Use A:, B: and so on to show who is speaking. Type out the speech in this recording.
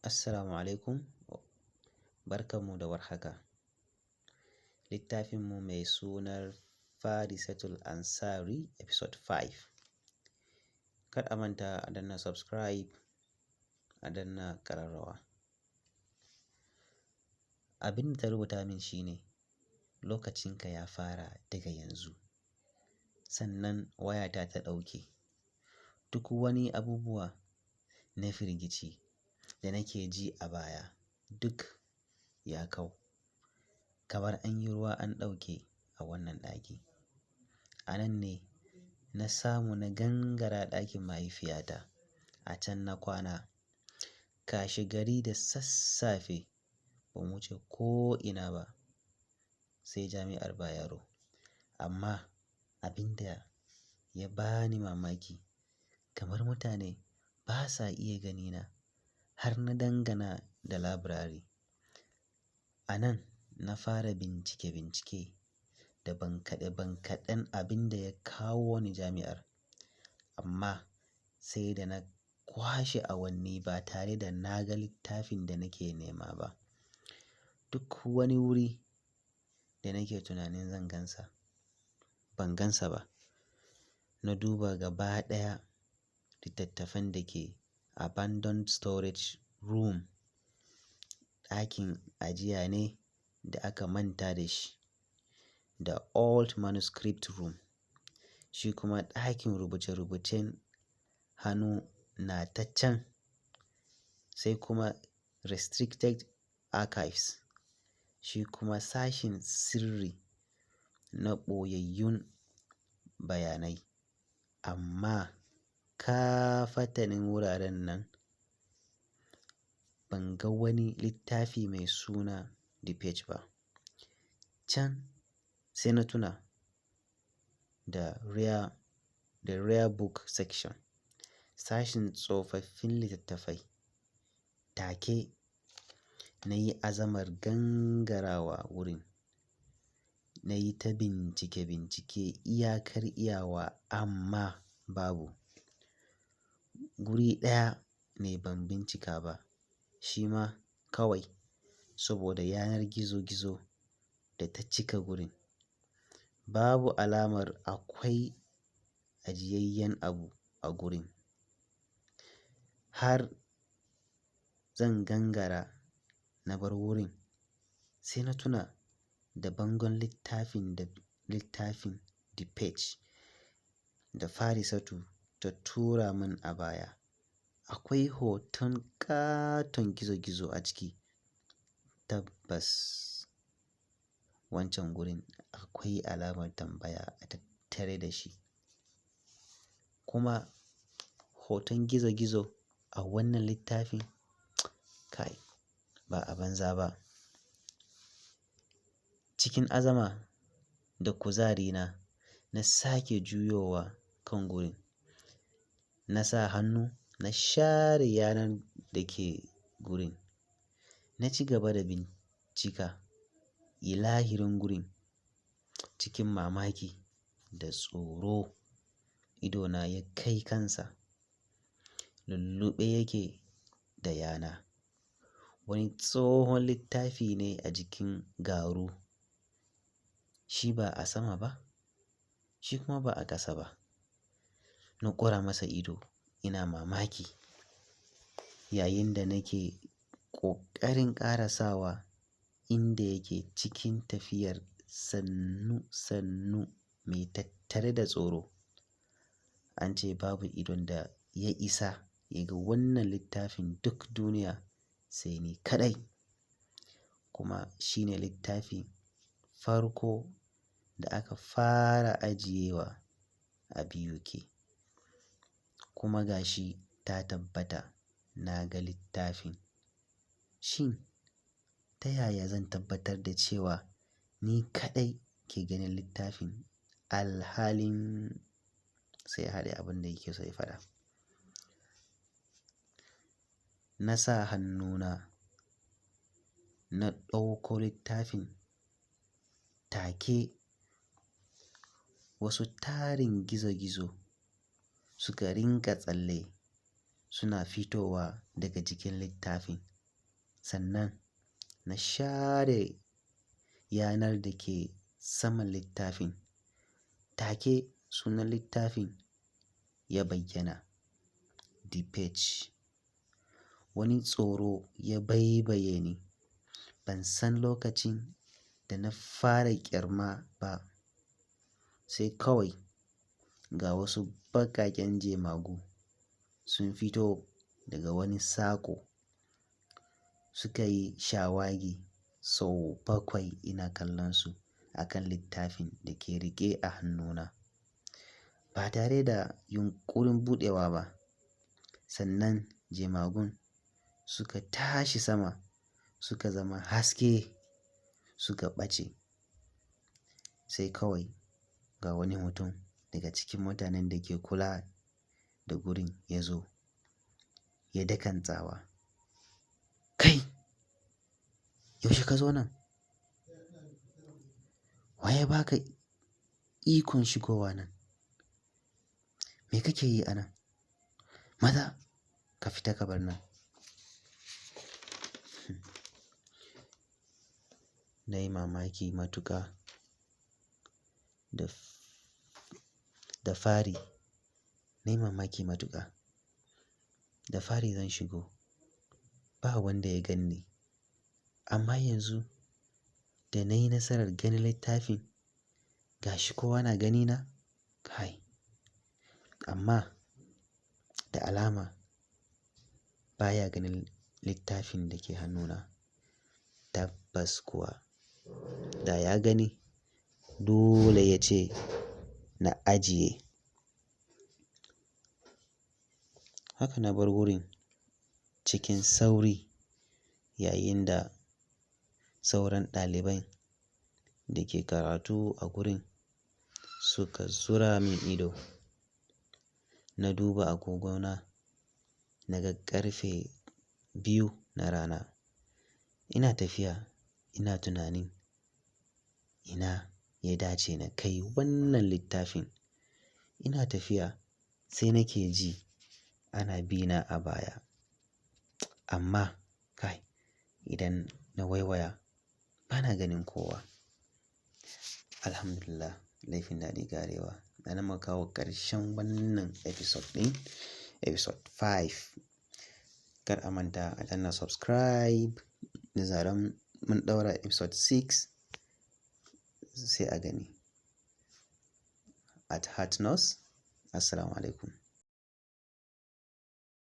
A: Assalamu alaikum. Barkanmu da warhaka. Littafinmu mai sunar Farisatul Ansari episode 5. Kar a manta a danna subscribe, a danna ƙararrawa. Abin da ta rubuta min shine lokacinka ya fara daga yanzu. Sannan wayata ta ɗauke. Duk wani abubuwa na firgici da nake ji a baya duk ya kau. Kamar an yi ruwa an ɗauke a wannan ɗaki. A nan ne na samu na gangara ɗakin mahaifiyata. A can na kwana. Kashe gari da sassafe ba mu wuce ko ina ba sai jami'ar Bayero. Amma abin da ya bani mamaki, kamar mutane ba sa iya ganina har na dangana da labirari. A nan na fara bincike-bincike da bankaɗe-bankaɗen abin da ya kawo ni jami'ar. Amma sai da na kwashe awanni ba tare da na ga littafin da nake nema ba. Duk wani wuri da nake tunanin zan gansa, ban gansa ba. Na duba gaba ɗaya littattafan da ke abandoned storage room, ɗakin ajiya ne da aka manta da shi, da old manuscript room, shi kuma ɗakin rubuce-rubucen hannu na ta can, sai kuma restricted archives, shi kuma sashin sirri na ɓoyayyun bayanai. Amma kafatanin wuraren nan ban ga wani littafi mai suna The Page ba. Can sai na tuna da rare book section, sashin tsofaffin littattafai. Take na yi azamar gangarawa wurin. Na yi ta bincike-bincike iyakar iyawa amma babu. Guri ɗaya ne ban bincika ba, shi ma kawai saboda yanar gizo-gizo da ta cika gurin. Babu alamar akwai ajiyayyen abu a gurin. Har zan gangara na bar wurin sai na tuna da bangon littafin The Page da Farisatu ta tura min a baya. Akwai hoton ƙaton gizo-gizo a ciki. Tabbas wancan gurin akwai alamar tambaya a tattare da shi. Kuma hoton gizo-gizo a wannan littafin kai ba a banza ba. Cikin azama da kuzarina na sake juyowa kan gurin. Na sa hannu na share yanar da ke gurin. Na ci gaba da bincika ilahirin gurin cikin mamaki da tsoro. Idona ya kai kansa. Lulluɓe yake da yana. Wani tsohon littafi ne a jikin garu. Shi ba a sama ba, shi kuma ba a ƙasa ba. Na ƙura masa ido ina mamaki yayin da nake ƙoƙarin ƙarasawa inda yake cikin tafiyar sannu-sannu mai tattare da tsoro. An ce babu idon da ya isa ya ga wannan littafin duk duniya sai ni kaɗai. Kuma shine littafin farko da aka fara ajiyewa a BUK. Kuma gashi ta tabbata na ga littafin. Shin ta yaya zan tabbatar da cewa ni kaɗai ke ganin littafin alhalin sai ya haɗe abin da yake so ya faɗa. Na sa hannuna na ɗauko littafin take wasu tarin gizo-gizo suka rinƙa tsalle suna fitowa daga jikin littafin. Sannan na share yanar da ke saman littafin. Take sunan littafin ya bayyana, The Page. Wani tsoro ya baibaye ni. Ban san lokacin da na fara ƙyarma ba. Sai kawai ga wasu baƙaƙen jemagu sun fito daga wani sako. Suka yi shawagi sau 7 ina kallon su a kan littafin da ke riƙe a hannuna. Ba tare da yunƙurin buɗewa ba. Sannan jemagun suka tashi sama, suka zama haske, suka ɓace. Sai kawai ga wani mutum daga cikin mutanen da ke kula da gurin ya zo ya dakan tsawa. "Kai! Yaushe ka zo nan? Wa ya ba ka ikon shigowa nan? Me kake yi a nan? Maza ka fita ka bar nan." Na yi mamaki matuƙa da fari. Na yi mamaki matuƙa. Da fari zan shigo ba wanda ya gan ni. Amma yanzu da na yi nasarar ganin littafin, ga shi kowa na ganina? Kai! Amma da alama baya ganin littafin da ke hannuna. Tabbas kuwa da ya gani dole ya ce na ajiye. Haka na bar wurin cikin sauri yayin da sauran ɗalibai da ke karatu a gurin suka zura min ido. Na duba agogona naga ƙarfe 2 na rana. Ina tafiya ina tunanin ina ya dace na kai wannan littafin. Ina tafiya sai nake ji ana bina a baya. Amma kai, idan na waiwaya bana ganin kowa. Alhamdulillah, laifin daɗi ƙarewa. Anan muka kawo ƙarshen wannan episode ɗin, episode 5. Kar a manta a danna subscribe. Da zaran mun ɗaura episode 6 sai a gani. At Heartnose. Assalamualaikum.